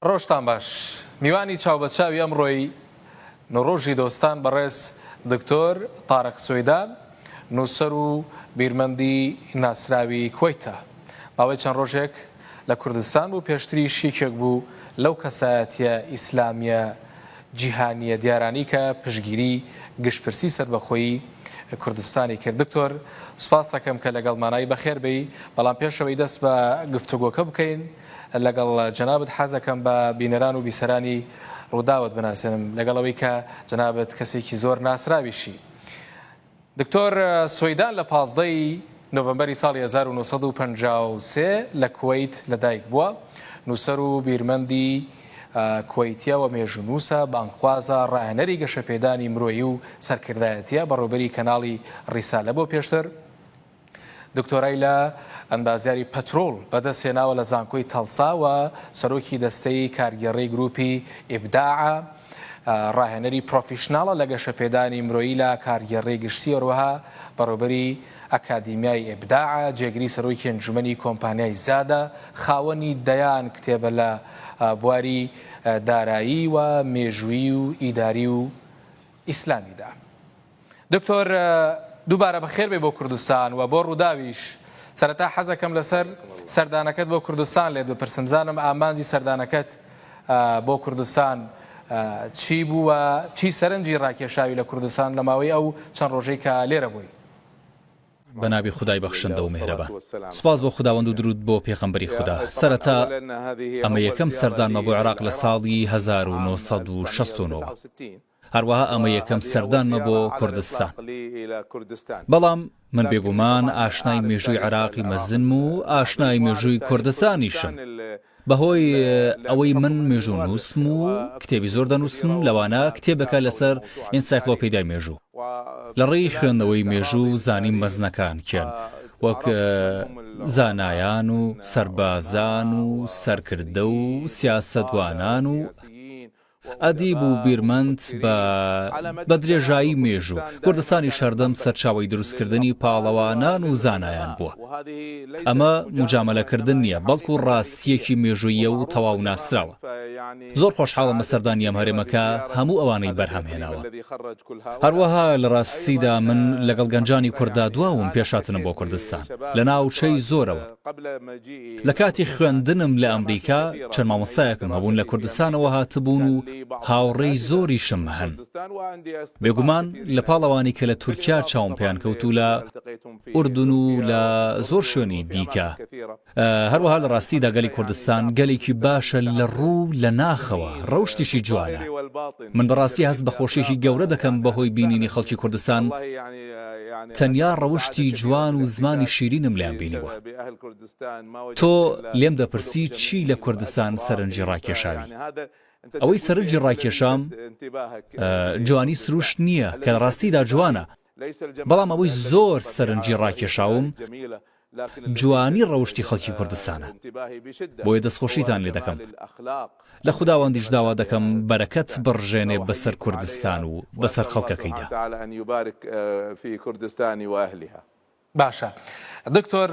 ڕۆژتان باش. میوانی چاوبەچاوی ئەمڕۆی نوڕۆژی دۆستان بەڕێز دکتۆر تارق سویدان نووسەر و بیرمەندی ناسراوی کوەیتە. ماوەی چەند ڕۆژێک لە کوردستان بوو پێشتریش یەکێک بوو لەو کەسایەتیە ئیسلامیە جیهانیە دیارانی کە پشتگیری گشتپرسی سەربەخۆیی کوردستانی کرد. دکتۆر سوپاست دەکەم کە لەگەڵمانای بەخێر بێی بەڵام پێشەوەی دەست بە گفتوگۆکە بکەین لەگەڵ جەنابت حەزەکەم بە بینەران و بیسەرانی ڕووداوت بناسێنم لەگەڵ ئەوەی کە جەنابت کەسێکی زۆر ناسراویشی. دکتۆر سوەیدان لە 15 ی نۆڤەمبەری ساڵی 1953 لە کوەیت لەدایک بووە، نووسەر و بیرمەندی کوەیتیە و مێژوونووسە، بانگخوازە، ڕاهێنەری گەشەپێدانی مرۆیی و سەرکردایەتیە، بەڕێوبەری کەناڵی ڕیسالە بووە پێشتر. دکتۆرای لە ئەندازیاری پەترۆڵ بەدەستهێناوە لە زانکۆی تەڵسا و سەرۆکی دەستەی کارگێڕی گروپی ئیبداعە، ڕاهێنەری پرۆفیشناڵە لە گەشەپێدانی مرۆیی لە کارگێڕی گشتی، هەروەها بەڕێوبەری ئەکادیمیای ئیبداعە، جێگری سەرۆکی ئەنجومەنی کۆمپانیای زادە، خاوەنی دەیان کتێبە لە بواری دارایی و مێژوویی و ئیداری و ئیسلامیدا. دکتۆر دووبارە بەخێر بێی بۆ کوردستان و بۆ ڕووداویش. سەرەتا حەزەکەم لەسەر سەردانەکەت بۆ کوردستان لێت بپرسم بزانم ئامانجی سەردانەکەت بۆ کوردستان چی بوو و چی سەرنجی ڕاکێشاوی لە کوردستان لە ماوەی ئەو چەند ڕۆژەی کە لێرە بووی؟ بە ناوی خودای بەخشندە و میهرەبان. سوپاس بۆ خوداوەند و دروود بۆ پێغەمبەری خودا. سەرەتا ئەمە یەکەم سەردانمە بۆ عێراق لە ساڵی 1969 وە. هەروەها ئەمە یەکەم سەردانمە بۆ کوردستان. بەڵام من بێگومان ئاشنای مێژووی عێراقی مەزنم و ئاشنای مێژووی کوردستانیشم. بەهۆی ئەوەی من مێژوونووسم و کتێبی زۆر دەنووسم، لەوانە کتێبێکە لەسەر ئینسایکلۆپیدیای مێژوو. لە ڕێی خوێندنەوەی مێژوو زانیم مەزنەکان کێن، وەک زانایان و سەربازان و سەرکردە و سیاسەتوانان و ئەدیب و بیرمەند بە بە درێژایی مێژوو، کوردستانیش هەردەم سەرچاوەی دروستکردنی پاڵەوانان و زانایان بووە. ئەمە موجامەلەکردن نییە، بەڵکو ڕاستییەکی مێژووییە و تەواو ناسراوە. زۆر خۆشحاڵم بە سەردانی ئەم هەرێمە کە هەموو ئەوانەی بەرهەم هێناوە. هەروەها لە ڕاستیدا من لەگەڵ گەنجانی کورددا دواوم پێش هاتنم بۆ کوردستان لە ناوچەی زۆرەوە. لە کاتی خوێندنم لە ئەمریکا چەند مامۆستایەکم هەبوون لە کوردستانەوە هاتبوون و هاوڕێی زۆریشم هەن. بێگومان لە پاڵ ئەوانەی کە لە تورکیا چاوم پێیان کەوت و لە ئوردن و لە زۆر شوێنی دیکە. هەروەها لە ڕاستیدا گەلی کوردستان گەلێکی باشە لە ڕوو و لە ناخەوە، ڕەوشتیشی جوانە. من بەڕاستی هەست بە خۆشییەکی گەورە دەکەم بەهۆی بینینی خەڵکی کوردستان، تەنیا ڕەوشتی جوان و زمانی شیرینم لێیان بینیوە. تۆ لێم دەپرسی چی لە کوردستان سەرنجی ڕاکێشاوی؟ ئەوەی سەرنجی ڕاکێشام جوانی سروشت نییە کە لە ڕاستیدا جوانە، بەڵام ئەوەی زۆر سەرنجی ڕاکێشاوم جوانی ڕەوشتی خەڵکی کوردستانە. بۆیە دەستخۆشیتان لێ دەکەم. لە خوداوەندیش داوا دەکەم بەرەکەت بڕژێنێ بەسەر کوردستان و بەسەر خەڵکەکەیدا. باشە دکتۆر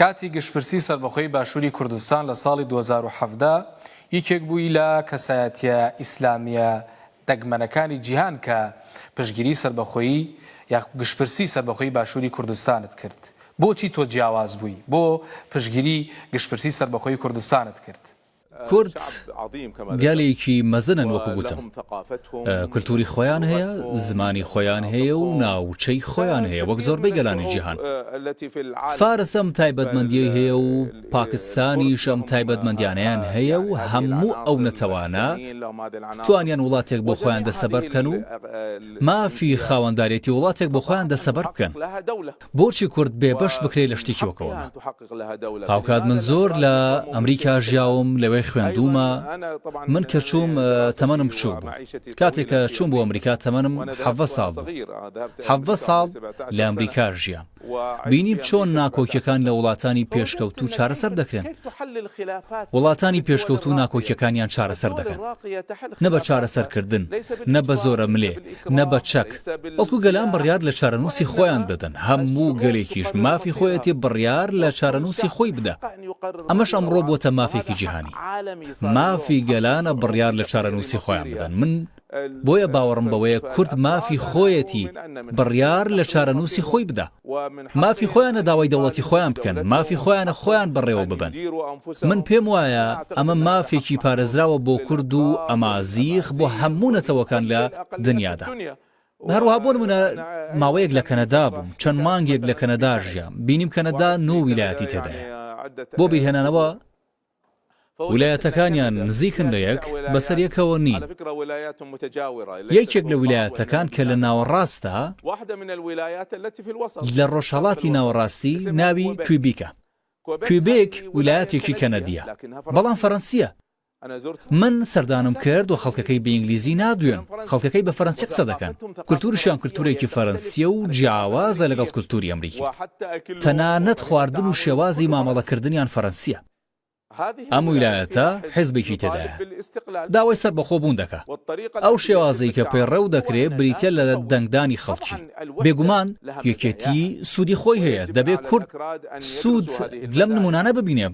کاتی گشتپرسی سەربەخۆی باشوری کوردستان لە ساڵی 2017 یەکێک بووی لە کەسایەتیە ئیسلامیە دەگمەنەکانی جیهان کە پشتگیری سەربەخۆیی یا گشتپرسی سەربەخۆی باشوری کوردستانت کرد بۆچی تۆ جیاواز بووی بۆ پشتگیری گشتپرسی سەربەخۆی کوردستانت کرد؟ کورد گەلێکی مەزنن وەکو گوتم کولتوری خۆیان هەیە، زمانی خۆیان هەیە و ناوچەی خۆیان هەیە وەک زۆربەی گەلانی جیهان. فارس ئەم تایبەتمەندیەی هەیە و پاکستانیش ئەم تایبەتمەندیانەیان هەیە و هەموو ئەو نەتەوانە توانیان وڵاتێک بۆ خۆیان دەستەبەر بکەن و مافی خاوەندارێتی وڵاتێک بۆ خۆیان دەستەبەر بکەن. بۆچی کورد بێبەش بکرێ لە شتێکی وەک ئەوەمە؟ هاوکات من زۆر لە ئەمریکا ژیاوم، لەوێ خوێندوومە، من کە چووم تەمەنم بچووک بوو، کاتێک کە چووم بۆ ئەمریکا تەمەنم 17 ساڵ بوو، 17 ساڵ لە ئەمریکا ژیام، بینیم چۆن ناکۆکیەکان لە وڵاتانی پێشکەوتوو چارەسەر دەکرێن، وڵاتانی پێشکەوتوو ناکۆکیەکانیان چارەسەر دەکەن، نە بە چارەسەرکردن، نە بە زۆرەملێ، نە بە چەک، بەڵکو گەلان بڕیار لە چارەنووسی خۆیان دەدەن، هەموو گەلێکیش مافی خۆیەتی بڕیار لە چارەنووسی خۆی بدا، ئەمەش ئەمڕۆ بووەتە مافێکی جیهانی. مافی گەلانە بڕیار لە چارەنووسی خۆیان بدەن. من بۆیە باوەڕم بەوەیە کورد مافی خۆیەتی بڕیار لە چارەنووسی خۆی بدا. مافی خۆیانە داوای دەوڵەتی خۆیان بکەن، مافی خۆیانە خۆیان بەڕێوە ببەن. من پێم وایە ئەمە مافێکی پارێزراوە بۆ کورد و ئەمازیغ بۆ هەموو نەتەوەکان لە دنیادا. هەروەها بۆ نموونە ماوەیەک لە کەنەدا بووم، چەند مانگێک لە کەنەدا ژیام، بینیم کەنەدا نۆ ویلایەتی تێدایە. بۆ بیرهێنانەوە، ویلایەتەکانیان نزیکن لە یەک، بەسەر یەکەوە نین. یەکێک لە ویلایەتەکان کە لە ناوەڕاستە، لە ڕۆژهەڵاتی ناوەڕاستی، ناوی کویبیکە. کویبێک ویلایەتێکی کەنەدییە، بەڵام فەرەنسییە. من سەردانم کرد و خەڵکەکەی بە ئینگلیزی نادوێن، خەڵکەکەی بە فەرەنسی قسە دەکەن. کولتوورشیان کولتوورێکی فەرەنسییە و جیاوازە لەگەڵ کولتووری ئەمریکی. تەنانەت خواردن و شێوازی مامەڵەکردنیان فەرەنسییە. ئەم ویلایەتە حیزبێکی تێدایە داوای سەربەخۆبوون دەکا. ئەو شێوازەی کە پەیڕەو دەکرێ بریتیە لە دەنگدانی خەڵکی. بێگومان یەکێتی سوودی خۆی هەیە، دەبێ کورد سوود لەم نموونانە ببینێ.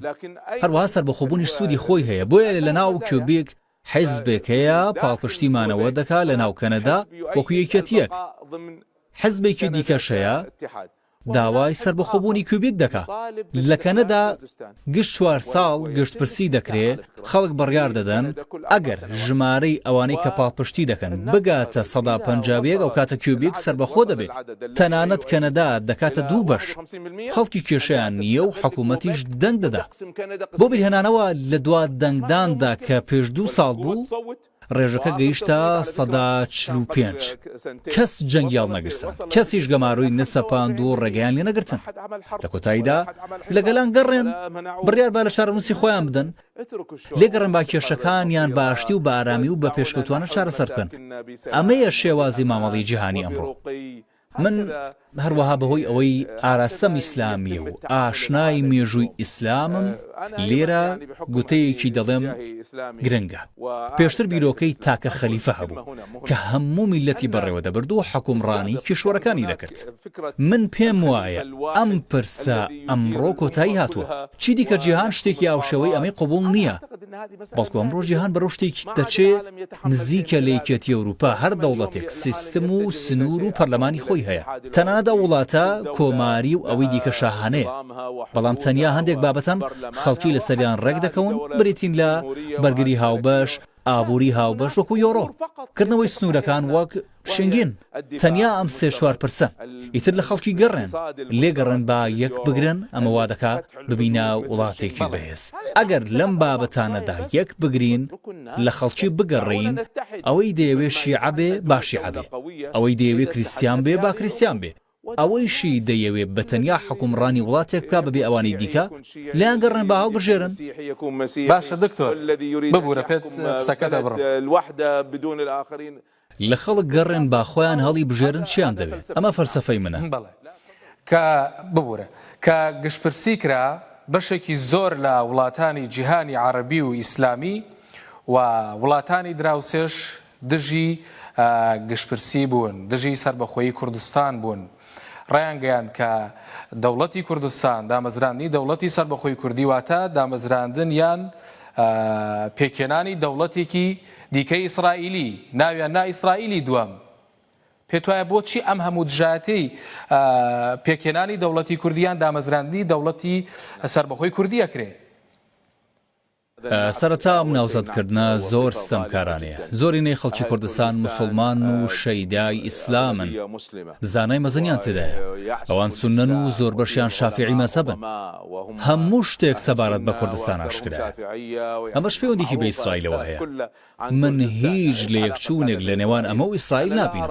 هەروەها سەربەخۆبوونیش سوودی خۆی هەیە، بۆیە لەناو کوبیک حیزبێک هەیە پاڵپشتی مانەوە دەکا لەناو کەنەدا وەکو یەکێتییەک. حیزبێکی دیکەش هەیە داوای سەربەخۆبوونی کوبیک دەکا. لە کەنەدا گشت چوار ساڵ گشتپرسی دەکرێ، خەڵک بڕیار دەدەن، ئەگەر ژمارەی ئەوانەی کە پاڵپشتی دەکەن بگاتە 51% ئەوکاتە کوبیک سەربەخۆ دەبێ. تەنانەت کەنەدا دەکاتە دوو بەش، خەڵکی کێشەیان نییە و حکوومەتیش دەنگ دەدا. بۆ بیرهێنانەوە لە دوا دەنگداندا کە پێش دوو ساڵ بوو، ڕێژەکە گەیشتە 45%. کەس جەنگی هەڵنەگرساند، کەسیش گەمارۆی نەسەپاند و ڕێگەیان لێ نەگرتن. لە کۆتاییدا لە گەلان گەڕێن، بڕیار با لە چارەنووسی خۆیان بدەن، لێگەڕێن با کێشەکانیان بە ئاشتی و بە ئارامی و بە پێشکەوتوانە چارەسەر بکەن. ئەمەیە شێوازی مامەڵەی جیهانی ئەمڕۆ. من هەروەها بەهۆی ئەوەی ئاراستەم ئیسلامییە و ئاشنای مێژووی ئیسلامم، لێرە گوتەیەکی دەڵێم گرنگە. پێشتر بیرۆکەی تاکە خەلیفە هەبوو کە هەموو میللەتی بەڕێوەدەبرد و حوکمڕانی کیشوەرەکانی دەکرد. من پێم وایە ئەم پرسە ئەمڕۆ کۆتایی هاتووە. چیدیکە جیهان شتێکی هاوشێوەی ئەمەی قبوڵ نییە. بەڵکو ئەمڕۆ جیهان بەرەو شتێکی دەچێ نزیکە لە یەکێتی ئەوروپا، هەر دەوڵەتێک سیستم و سنوور و پەرلەمانی خۆی هەیە، تەنانەت ئەو وڵاتە کۆماری و ئەوەی دیکە شاهانەیە، بەڵام تەنیا هەندێک بابەت هەن خەڵکی لەسەریان ڕێکدەکەون، بریتین لە بەرگری هاوبەش، ئابووری هاوبەش وەکو یۆرۆ، کردنەوەی سنوورەکان وەک شنگین، تەنیا ئەم سێ چوار پرسەن، ئیتر لە خەڵکی گەڕێن، لێگەڕێن با یەک بگرن، ئەمە وا دەکا ببینە وڵاتێکی بەهێز، ئەگەر لەم بابەتانەدا یەک بگرین، لە خەڵکی بگەڕێین، ئەوەی دەیەوێ شیعە بێ با شیعە بێ، ئەوەی دەیەوێ کریستیان بێ با کریستیان بێ، ئەوەیشی دەیەوێ بە تەنیا حوکمڕانی وڵاتێک بکا بەبێ ئەوانی دیکە، لێیان گەڕێن با هەڵبژێرن. باشە دکتۆر ببورە پێت قسەکەت ئەبڕم. لە خەڵک گەڕێن با خۆیان هەڵی بژێرن چیان دەوێ ئەمە فەلسەفەی منە. بەڵێ کە ببورە کە گشتپرسی کرا بەشێکی زۆر لە وڵاتانی جیهانی عەڕەبی و ئیسلامی و وڵاتانی دراوسێش دژی گشتپرسی بوون دژی سەربەخۆیی کوردستان بوون ڕایانگەیاند کە دەوڵەتی کوردستان، دامەزراندنی دەوڵەتی سەربەخۆی کوردی واتە دامەزراندن یان پێکهێنانی دەوڵەتێکی دیکەی ئیسرائیلی، ناویان نا ئیسرائیلی دووەم. پێتوایە بۆچی ئەم هەموو دژایەتیی پێکهێنانی دەوڵەتی کوردی یان دامەزراندنی دەوڵەتی سەربەخۆی کوردی ئەکرێ؟ سەرەتا ئەم ناوزەدکردنە زۆر ستەمکارانەیە، زۆرینەی خەڵکی کوردستان موسڵمانن و شەیدای ئیسلامن، زانای مەزنیان تێدایە، ئەوان سوننەن و زۆربەشیان شافیعی مەزهەبن، هەموو شتێک سەبارەت بە کوردستان ئاشکرایە، ئەمەش پەیوەندیی بە ئیسرائیلەوە هەیە. من هیچ لەیەکچوونێک لە نێوان ئەمە و ئیسرائیل نابینم.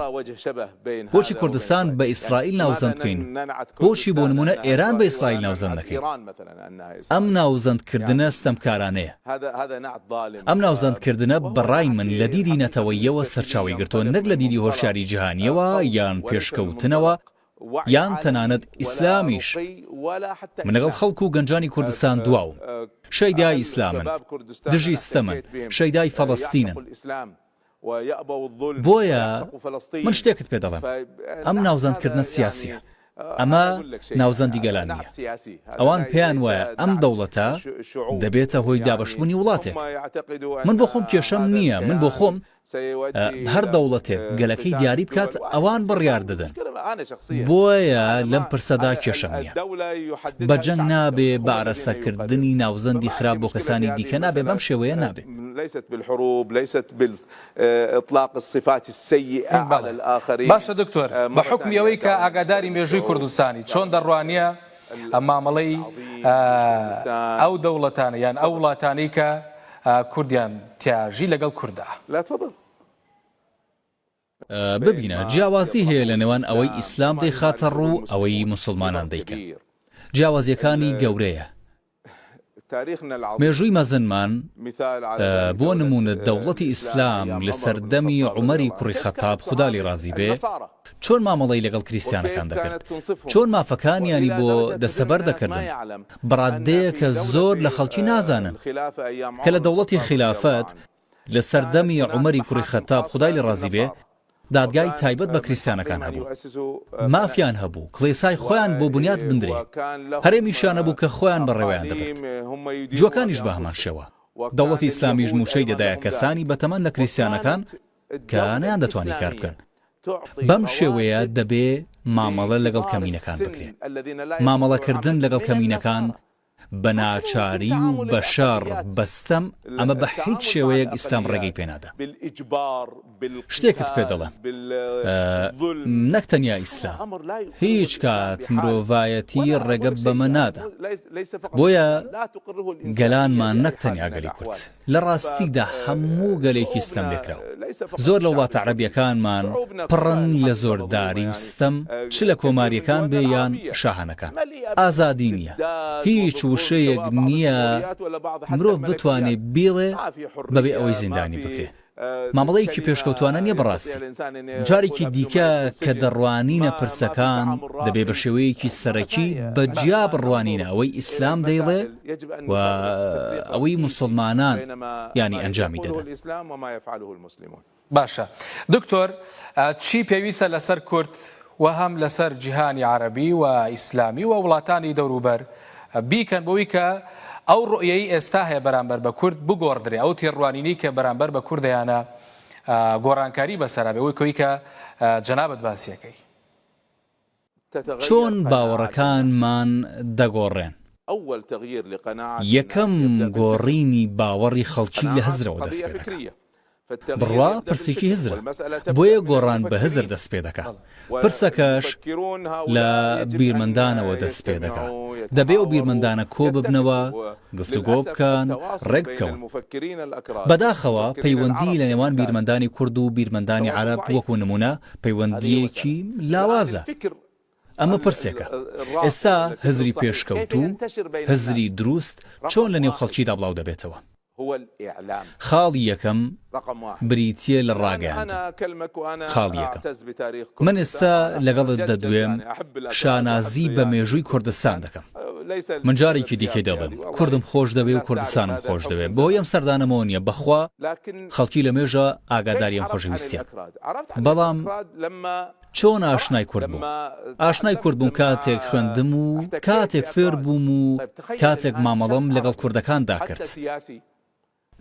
بۆچی کوردستان بە ئیسرائیل ناوزەند بکەین؟ بۆچی بۆ نموونە ئێران بە ئیسرائیل ناوزەند نەکەین؟ ئەم ناوزەندکردنە ستەمکارانەیە. ئەم ناوزەندکردنە بە ڕای من لە دیدی نەتەوەییەوە سەرچاوەی گرتووە نەک لە دیدی هۆشیاری جیهانییەوە یان پێشکەوتنەوە یان تەنانەت ئیسلامیش. من لەگەڵ خەڵک و گەنجانی کوردستان دواوم. شەیدای ئیسلامن، دژی ستەمن، شەیدای فەڵەستینن. بۆیە من شتێکت پێ دەڵێم، ئەم ناوزەندکردنە سیاسییە. ئەمە ناوزەندی گەلان نییە. ئەوان پێیان وایە ئەم دەوڵەتە دەبێتە هۆی دابەشبوونی وڵاتێک. من بۆ خۆم کێشەم نییە، من بۆ خۆم هەر دەوڵەتێک گەلەکەی دیاری بکات ئەوان بڕیار دەدەن. بۆیە لەم پرسەدا کێشەم نییە. بە جەنگ نابێ، بە ئاراستەکردنی ناوزەندی خراپ بۆ کەسانی دیکە نابێ، بەم شێوەیە نابێ. بەڵێ باشە دکتۆر بە حوکمی ئەوەی کە ئاگاداری مێژووی کوردستانی چۆن دەڕوانیە مامەڵەی ئەو دەوڵەتانە یان ئەو وڵاتانەی کە کوردیان تیاژی لەگەڵ کوردا؟ ببینە جیاوازی هەیە لە نێوان ئەوەی ئیسلام دەیخاتە ڕوو ئەوەی موسڵمانان دەیکەن جیاوازیەکانی گەورەیە مێژووی مەزنمان، بۆ نموونە دەوڵەتی ئیسلام لە سەردەمی عومەری کوڕی خەتاب خودا لێی ڕازی بێ، چۆن مامەڵەی لەگەڵ کریستیانەکان دەکرد، چۆن مافەکانیانی بۆ دەستەبەر دەکردن، بە ڕاددەیەک کە زۆر لە خەڵکی نازانن کە لە دەوڵەتی خیلافەت لە سەردەمی عومەری کوڕی خەتاب خودای لێ ڕازی بێ، دادگای تایبەت بە کریستیانەکان هەبوو. مافیان هەبوو کڵێسای خۆیان بۆ بنیات بندرێ. هەرێمیشیان هەبوو کە خۆیان بەڕێوەیان دەبرد. جووەکانیش بە هەمان شێوە. دەوڵەتی ئیسلامیش مووچەی دەدایە کەسانی بەتەمەن لە کریستیانەکان کە نەیاندەتوانی کار بکەن. بەم شێوەیە دەبێ مامەڵە لەگەڵ کەمینەکان بکرێ. مامەڵەکردن لەگەڵ کەمینەکان بە ناچاری و بە شەڕ، بە ستەم، ئەمە بە هیچ شێوەیەک ئیسلام ڕێگەی پێ نادا. شتێکت پێ دەڵێم، نەک تەنیا ئیسلام، هیچ کات مرۆڤایەتی ڕێگە بەمە نادا. بۆیە گەلانمان نەک تەنیا گەلی کورد، لە ڕاستیدا هەموو گەلێکی ستەملێکراو. زۆر لە وڵاتە عەرەبییەکانمان پڕن لە زۆرداری و ستەم چ لە کۆمارییەکان بێ یان شاهانەکان. ئازادی نییە. هیچ وشەیەک نییە مرۆڤ بتوانێ بیڵێ بەبێ ئەوەی زیندانی بکرێ. مامەڵەیەکی پێشکەوتوانە نیە بەڕاستی. جارێکی دیکە کە دەڕوانینە پرسەکان دەبێ بە شێوەیەکی سەرەکی بە جیا بڕوانینە ئەوەی ئیسلام دەیڵێ و ئەوەی موسڵمانان یانی ئەنجامی دەدەن. باشە دکتۆر چی پێویستە لەسەر کورد و هەم لەسەر جیهانی عەرەبی و ئیسلامی و وڵاتانی دەوروبەر بیکەن بۆی کە ئەو ڕوئیەی ئێستا هەیە بەرامبەر بە کورد بگۆڕدرێ ئەو تێڕوانینەی کە بەرامبەر بە کورد هەیانە گۆڕانکاری بەسەرا بێ وەکەوەی کە جەنابت باسیەکەی. چۆن باوەڕەکانمان دەگۆڕێن؟ یەکەم گۆڕینی باوەڕی خەڵکی لە هزرەوە دەست پێدەکا. بڕوا پرسێکی هزرە، بۆیە گۆڕان بە هزر دەست پێدەکا. پرسەکەش لە بیرمەندانەوە دەست پێدەکا. دەبێ ئەو بیرمەندانە کۆ ببنەوە، گفتوگۆ بکەن، ڕێک بکەون. بەداخەوە پەیوەندی لە نێوان بیرمەندانی کورد و بیرمەندانی عەرەب وەکو نموونە پەیوەندییەکی لاوازە. ئەمە پرسێکە. ئێستا هزری پێشکەوتوو، هزری دروست چۆن لە نێو خەڵکیدا بڵاو دەبێتەوە؟ خاڵی یەکەم بریتییە لە ڕاگەیاندن. خاڵی یەکەم. من ئێستا لەگەڵت دەدوێم، شانازی بە مێژووی کوردستان دەکەم. من جارێکی دیکەی دەڵێم، کوردم خۆش دەوێ و کوردستانم خۆش دەوێ. بەهۆی ئەم سەردانەمەوە نییە، بەخوا خەڵکی لەمێژە ئاگاداری ئەم خۆشەویستییەن. بەڵام چۆن ئاشنای کورد بووم؟ ئاشنای کورد بووم کاتێک خوێندم و کاتێک فێر بووم و کاتێک مامەڵەم لەگەڵ کوردەکاندا کرد.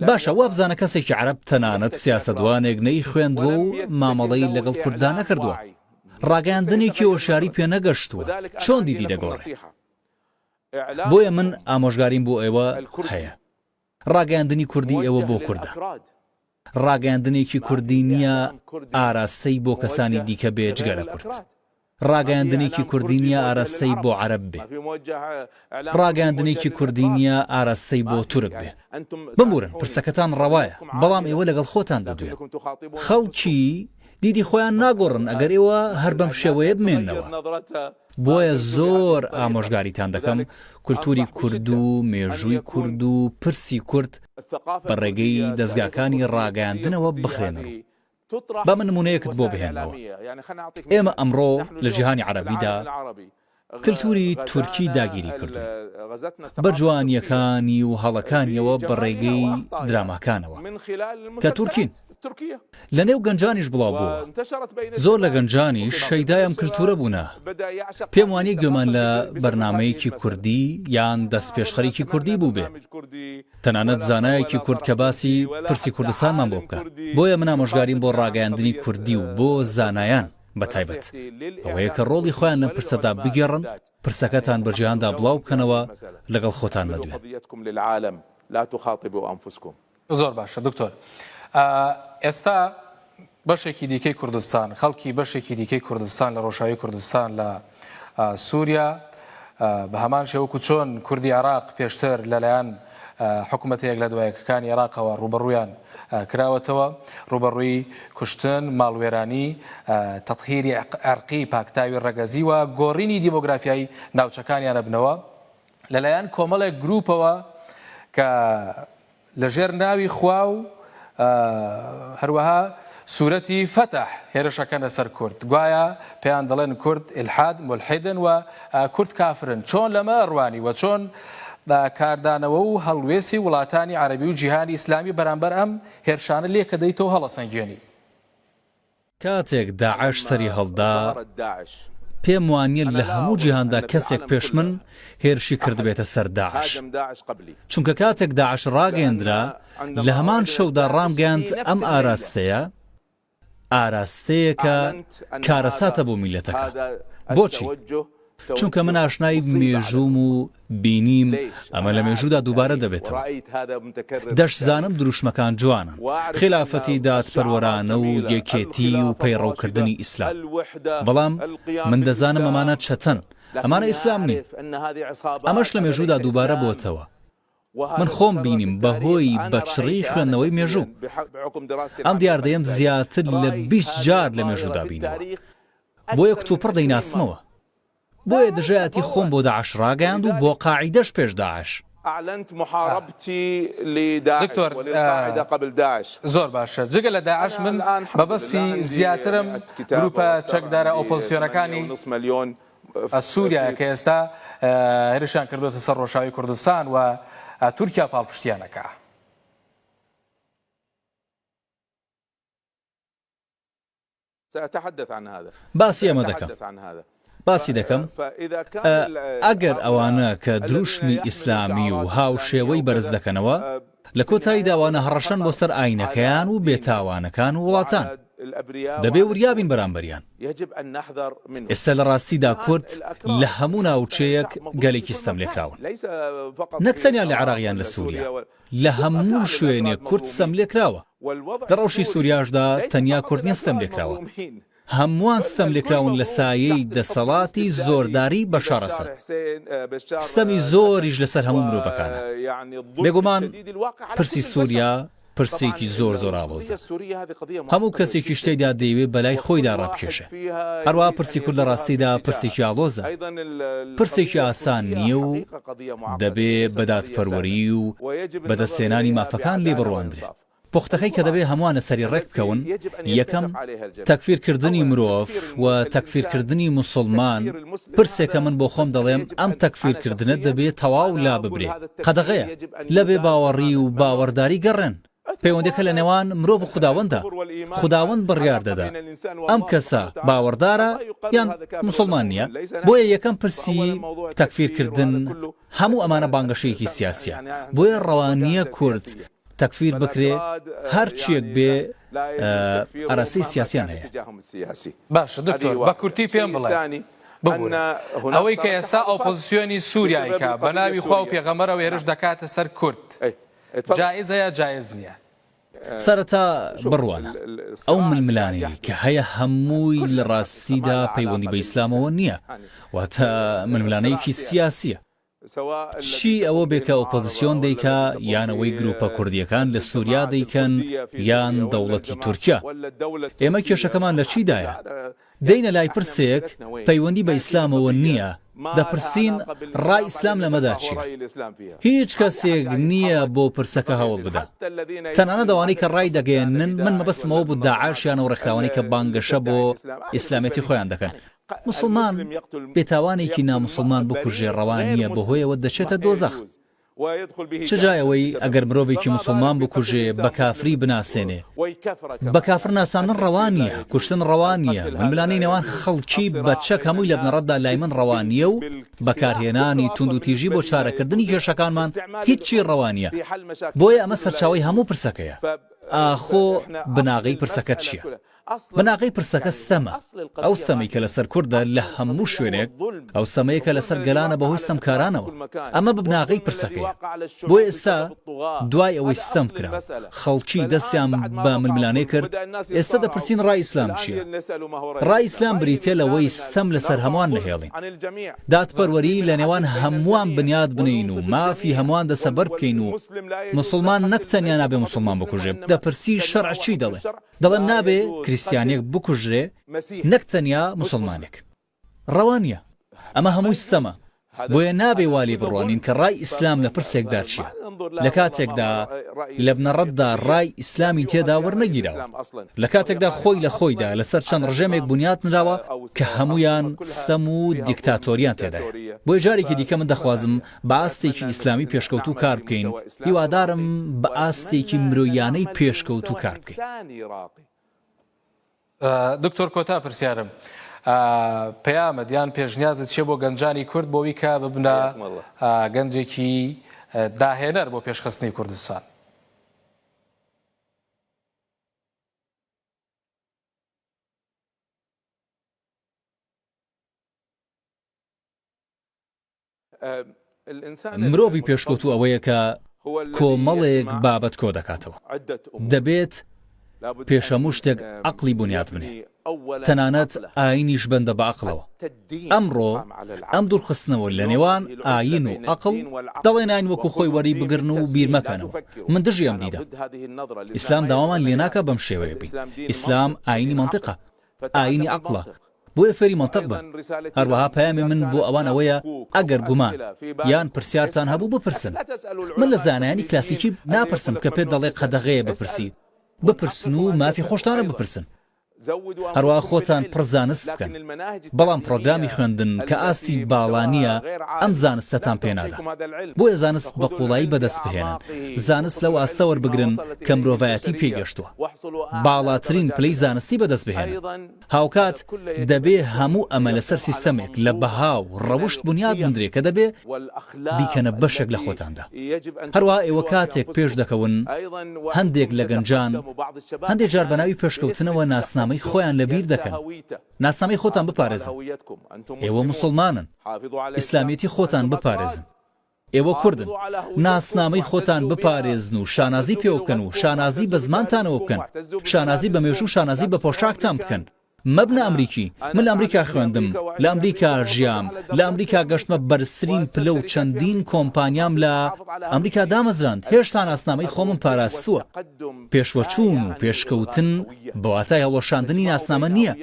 باشە وابزانە کەسێکی عەرەب تەنانەت سیاسەتوانێک نەیخوێندووە و مامەڵەی لەگەڵ کورددا نەکردووە، ڕاگەیاندنێکی هۆشیاری پێ نەگەشتووە، چۆن دیدی دەگۆڕێ؟ بۆیە من ئامۆژگاریم بۆ ئێوە هەیە، ڕاگەیاندنی کوردی ئێوە بۆ کوردە. ڕاگەیاندنێکی کوردی نییە ئاراستەی بۆ کەسانی دیکە بێ جگە لە کورد. ڕاگەیاندنێکی کوردی نییە ئاراستەی بۆ عەرەب بێ. ڕاگەیاندنێکی کوردی نییە ئاراستەی بۆ تورک بێ. بمبورن پرسەکەتان ڕەوایە، بەڵام ئێوە لەگەڵ خۆتان دەدوێن. خەڵکی دیدی خۆیان ناگۆڕن ئەگەر ئێوە هەر بەم شێوەیە بمێننەوە. بۆیە زۆر ئامۆژگاریتان دەکەم کولتوری کورد و مێژووی کورد و پرسی کورد بە ڕێگەی دەزگاکانی ڕاگەیاندنەوە بخرێنە ڕوو. با من نموونەیەکت بۆ بهێنمەوە. ئێمە ئەمڕۆ لە جیهانی عەرەبیدا کلتوری تورکی داگیری کردووین بە جوانییەکانی و هەڵەکانیەوە بە ڕێگەی دراماکانەوە کە تورکین. لەنێو گەنجانیش بڵاو بووەوە. زۆر لە گەنجانیش شەیدای ئەم کلتوورە بوونە. پێم وانییە گوێمان لە بەرنامەیەکی کوردی یان دەستپێشخەرێکی کوردی بووبێ، تەنانەت زانایەکی کورد کە باسی پرسی کوردستانمان بۆ بکا. بۆیە من ئامۆژگاریم بۆ ڕاگەیاندنی کوردی و بۆ زانایان بە تایبەت ئەوەیە کە ڕۆڵی خۆیان لەم پرسەدا بگێڕن، پرسەکەتان بە جیهاندا بڵاو بکەنەوە، لەگەڵ خۆتان مەدوێن. زۆر باشە دکتۆر ئێستا بەشێکی دیکەی کوردستان خەڵکی بەشێکی دیکەی کوردستان لە ڕۆژاوی کوردستان لە سووریا بە هەمان شێوەکو چۆن کوردی عراق پێشتر لەلایەن حکوومەتەیەک لە دوایەکەکانی عێراقەوە ڕوبەڕوویان کراوەتەوە ڕوبەڕووی کوشتن ماڵوێرانی تەطهیری عرقی پاکتاوی ڕەگەزی و گۆڕینی دیمۆگرافیای ناوچەکانیانە بنەوە لەلایەن کۆمەڵێک گروپەوە کە لەژێر ناوی خوا و هەروەها سورەتی فەتح هێرشەکەنە سەر کورد گوایە پێیان دەڵێن کورد ئیلحاد مولحیدن و کورد کافرن چۆن لەمە ئەڕوانی و چۆن کاردانەوە و هەڵوێستی وڵاتانی عەرەبی و جیهانی ئیسلامی بەرامبەر ئەم هێرشانە لێکەدەیتەوە هەڵەسەنگێنی؟ کاتێک داعش سەری هەڵدا، پێم وانییە لە هەموو جیهاندا کەسێک پێش من هێرشی کردبێتە سەر داعش، چونکە کاتێک داعش ڕاگەیەندرا، لە هەمان شەودا ڕامگەیاند ئەم ئاراستەیە، ئاراستەیەکە کارەساتە بۆ میللەتەکە. بۆچی؟ چونکە من ئاشنای مێژووم و بینیم ئەمە لە مێژوودا دووبارە دەبێتەوە. دەشزانم دروشمەکان جوانن، خیلافەتی دادپەروەرانە و یەکێتی و پەیڕەوکردنی ئیسلام، بەڵام من دەزانم ئەمانە چەتەن، ئەمانە ئیسلام نین. ئەمەش لە مێژوودا دووبارە بۆتەوە. من خۆم بینیم بەهۆی بەچڕی خوێندنەوەی مێژوو. ئەم دیاردەیەم زیاتر لە 20 جار لە مێژوودا بینیوە. بۆیە کتوپڕ دەیناسمەوە. بۆیە دژایەتی خۆم بۆ داعش ڕاگەیاند و بۆ قاعیدەش پێش داعش. دکتۆر زۆر باشە جگە لە داعش من مەبەستی زیاترم گروپە چەکدارە ئۆپۆزسیۆنەکانی سووریایە کە ئێستا هێرشیان کردووەتە سەر ڕۆژاوی کوردستان و تورکیا پاڵپشتیان ئەکا. باسی ئەمە دەکەم باسی دەکەم ئەگەر ئەوانە کە دروشمی ئیسلامی و هاوشێوەی بەرز دەکەنەوە لە کۆتاییدا ئەوانە هەڕەشەن بۆ سەر ئاینەکەیان و بێتاوانەکان و وڵاتان دەبێ وریابین بەرامبەریان ئێستا لە ڕاستیدا کورد لە هەموو ناوچەیەک گەلێکی ستەملێکراون نەک تەنیا لە عێراق یان لە سووریا لە هەموو شوێنێک کورد ستەملێکراوە، لە ڕەوشی سوریاشدا تەنیا کورد نیە ستەملێکراوە، هەمووان ستەملێکراون لە سایەی دەسەڵاتی زۆرداری بەشار ئەسەد، ستەمی زۆریش لەسەر هەموو مرۆڤەکانە. بێگومان پرسی سوریا پرسێکی زۆر زۆر ئاڵۆزە، هەموو کەسێکیش تێیدا دەیەوێ بەلای خۆیدا ڕابکێشێ. هەروەها پرسی کورد لە ڕاستیدا پرسێکی ئاڵۆزە، پرسێکی ئاسان نییە و دەبێ بە دادپەروەری و بەدەستهێنانی مافەکان لێی بڕواندرێ. پوختەکەی کە دەبێ هەمووان لەسەری ڕێک بکەون، یەکەم، تەکفیرکردنی مرۆڤ و تەکفیرکردنی موسوڵمان پرسێکە من بۆ خۆم دەڵێم ئەم تەکفیرکردنە دەبێ تەواو لاببرێ، قەدەغەیە. لە بێباوەڕی و باوەڕداری گەڕێن. پەیوەندیەکە لە نێوان مرۆڤ و خوداوەندە، خوداوەند بڕیار دەدا ئەم کەسە باوەڕدارە یان موسڵمان نییە، بۆیە یەکەم پرسی تەکفیر کردن هەموو ئەمانە بانگەشەیەکی سیاسیە، بۆیە ڕەوا نییە کورد تەکفیر بکرێ هەرچیەک بێ ئاراستەی سیاسیان هەیە. باشە دکتۆر بە کورتی پێم بڵێ ببورە ئەوەی کە ئێستا ئۆپۆزسیۆنی سوریای کە بە ناوی خوا و پێغەمبەرەوە هێرش دەکاتە سەر کورد جائزە یا جائز نیە؟ سەرەتا بڕوانە، ئەو ململانێیەی کە هەیە هەمووی لە ڕاستیدا پەیوەندی بە ئیسلامەوە نییە، واتە ململانێیەکی سیاسییە. چی ئەوە بێ کە ئۆپۆزسیۆن دەیکا یان ئەوەی گروپە کوردییەکان لە سوریا دەیکەن یان دەوڵەتی تورکیا. ئێمە کێشەکەمان لە چیدایە؟ دێینە لای پرسێک پەیوەندی بە ئیسلامەوە نییە، دەپرسین ڕای ئیسلام لەمەدا چییە؟ هیچ کەسێک نییە بۆ پرسەکە هەوڵ بدا، تەنانەت ئەوانەی کە ڕایدەگەیەنن، من مەبەستم ئەوە بوو داعش یان ئەو ڕێکخراوانەی کە بانگەشە بۆ ئیسلامیەتی خۆیان دەکەن، موسڵمان بێتاوانێکی ناموسڵمان بکوژێ ڕەوا نییە بەهۆیەوە دەچێتە دۆزەخ. چ جای ئەوەی ئەگەر مرۆڤێکی موسڵمان بکوژێ بە کافری بناسێنێ. بە کافر ناساندن ڕەوا نییە، کوشتن ڕەوا نییە، ململانێی نێوان خەڵکی بە چەک هەمووی لە بنەڕەتدا لای من ڕەوا نییە و بەکارهێنانی توندوتیژی بۆ چارەکردنی کێشەکانمان هیچی ڕەوا نییە. بۆیە ئەمە سەرچاوەی هەموو پرسەکەیە. ئاخۆ بناغەی پرسەکە چییە؟ بناغەی پرسەکە ستەمە، ئەو ستەمەی کە لەسەر کوردە لە هەموو شوێنێک، ئەو ستەمەیە کە لەسەر گەلانە بەهۆی ستەمکارانەوە. ئەمە بناغەی پرسەکەیە. بۆیە ئێستا دوای ئەوەی ستەم کرا و خەڵکی دەستیان بە ململانێ کرد، ئێستا دەپرسین ڕای ئیسلام چییە؟ ڕای ئیسلام بریتییە لەوەی ستەم لەسەر هەمووان نەهێڵین. دادپەروەری لە نێوان هەمووان بنیات بنێین و مافی هەمووان دەسەبەر بکەین و موسڵمان نەک تەنیا نابێ موسڵمان بکوژێ، دەپرسی شەرع چی دەڵێ؟ دەڵێم نابێ کریستیانێک بکوژرێ نەک تەنیا موسڵمانێک. ڕەوا نییە. ئەمە هەمووی ستەمە. بۆیە نابێ وا لێی بڕوانین کە ڕای ئیسلام لە پرسێکدا چییە، لە کاتێکدا لە بنەڕەتدا ڕای ئیسلامی تێدا وەرنەگیراوە. لە کاتێکدا خۆی لە خۆیدا لەسەر چەند ڕژێمێک بنیات نراوە کە هەموویان ستەم و دیکتاتۆریان تێدایە. بۆیە جارێکی دیکە من دەخوازم بە ئاستێکی ئیسلامی پێشکەوتوو کار بکەین، هیوادارم بە ئاستێکی مرۆییانەی پێشکەوتوو کار بکەین. دکتۆر کۆتا پرسیارم پەیامت یان پێشنیازت چیە بۆ گەنجانی کورد بۆ وی کە ببنە گەنجێکی داهێنەر بۆ پێشخستنی کوردستان؟ مرۆڤی پێشکەوتوو ئەوەیە کە کۆمەڵێک بابەت کۆدەکاتەوە. دەبێت پێش هەموو شتێک عەقڵی بونیات بنێ. تەنانەت ئایینیش بەندە بە عەقڵەوە. ئەمڕۆ ئەم دوورخستنەوە لە نێوان ئایین و عەقڵ، دەڵێن ئایین وەکو خۆی وەری بگرن و بیر مەکەنەوە. من دژی ئەم دیدەم. ئیسلام داوامان لێناکا بەم شێوەیە بین. ئیسلام ئایینی مەنتیقە. ئایینی عەقڵە، بۆیە فێری مەنتق بن. هەروەها پەیامی من بۆ ئەوان ئەوەیە ئەگەر گومان یان پرسیارتان هەبوو بپرسن. من لە زانایانی کلاسیکی ناپرسم کە پێت دەڵێ قەدەغەیە بپرسی، بپرسن و مافی خۆشتانە بپرسن. هەروەها خۆتان پڕ زانست بکەن. بەڵام پڕۆگرامی خوێندن کە ئاستی باڵا نییە ئەم زانستەتان پێ نادا. بۆیە زانست بە قووڵایی بەدەست بهێنن، زانست لەو ئاستە وەربگرن کە مرۆڤایەتی پێی گەشتووە. باڵاترین پلەی زانستی بەدەست بهێنن. هاوکات دەبێ هەموو ئەمە لەسەر سیستەمێک لە بەها و ڕەوشت بونیاد بندرێ کە دەبێ بیکەنە بەشێک لە خۆتاندا. هەروەها ئێوە کاتێک پێش دەکەون هەندێک لە گەنجان هەندێ جار بەناوی پێشکەوتنەوە ناسنامەی خۆیان لەبیر دەکەن. ناسنامەی خۆتان بپارێزن. ئێوە موسڵمانن. ئیسلامیەتی خۆتان بپارێزن. ئێوە کوردن، ناسنامەی خۆتان بپارێزن و شانازی پێوە بکەن و شانازی بە زمانتانەوە بکەن، شانازی بە مێژوو و شانازی بە پۆشاکتان بکەن. مەبنە ئەمریکی، من لە ئەمریکا خوێندم، لە ئەمریکا ژیام، لە ئەمریکا گەشتمە بەرزترین پلە و چەندین کۆمپانیام لە ئەمریکا دامەزراند، هێشتا ناسنامەی خۆمم پاراستووە. پێشوەچوون و پێشکەوتن بە واتای هەڵوەشاندنی ناسنامە نییە،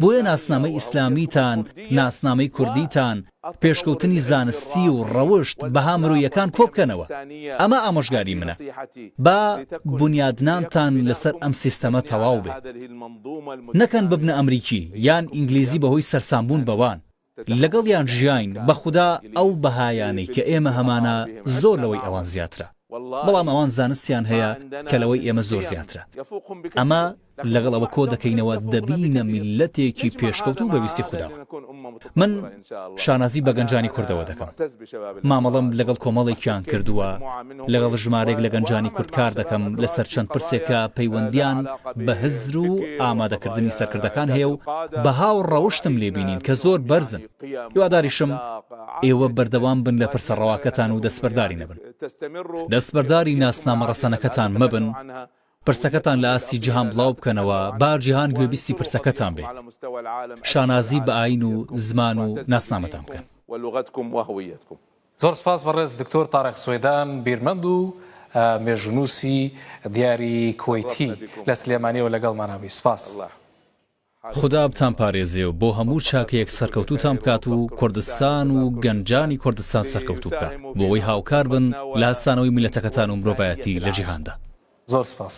بۆیە ناسنامەی ئیسلامیتان، ناسنامەی کوردیتان، پێشکەوتنی زانستی و ڕەوشت، بەها مرۆییەکان کۆبکەنەوە. ئەمە ئامۆژگاری منە. با بونیادنانتان لەسەر ئەم سیستەمە تەواو بێ. نەکەن ببنە ئەمریکی یان ئینگلیزی بەهۆی سەرسامبوون بەوان. لەگەڵیان ژیاین، بەخودا ئەو بەهایانەی کە ئێمە هەمانە زۆر لەوەی ئەوان زیاترە. بەڵام ئەوان زانستیان هەیە کە لەوەی ئێمە زۆر زیاترە. ئەمە لەگەڵ ئەوە کۆدەکەینەوە دەبینە میللەتێکی پێشکەوتوو بە ویستی خوداوە. من شانازی بە گەنجانی کوردەوە دەکەم. مامەڵەم لەگەڵ کۆمەڵێکیان کردووە، لەگەڵ ژمارەیەک لە گەنجانی کورد کار دەکەم لەسەر چەند پرسێک کە پەیوەندیان بە هزر و ئامادەکردنی سەرکردەکان هەیە و بەها و ڕەوشتم لێ بینین کە زۆر بەرزن. هیواداریشم ئێوە بەردەوام بن لە پرسە ڕەواکەتان و دەستبەرداری نەبن. دەستبەرداری ناسنامە ڕەسەنەکەتان مەبن، پرسەکەتان لە ئاستی جیهان بڵاو بکەنەوە، با جیهان گوێبیستی پرسەکەتان بێ. شانازی بە ئایین و زمان و ناسنامەتان بکەن. زۆر سپاس بەڕێز دکتۆر تارق سوەیدان بیرمەند و مێژوونووسی دیاری کوەیتی لە سلێمانیەوە لەگەڵمانا بووی سپاس. خودا بتانپارێزێ و بۆ هەموو چاکەیەک سەرکەوتووتان بکات و کوردستان و گەنجانی کوردستان سەرکەوتوو بکا بۆ ئەوەی هاوکار بن لە هەستانەوەی میللەتەکەتان و مرۆڤایەتی لە جیهاندا. زۆر سپاس.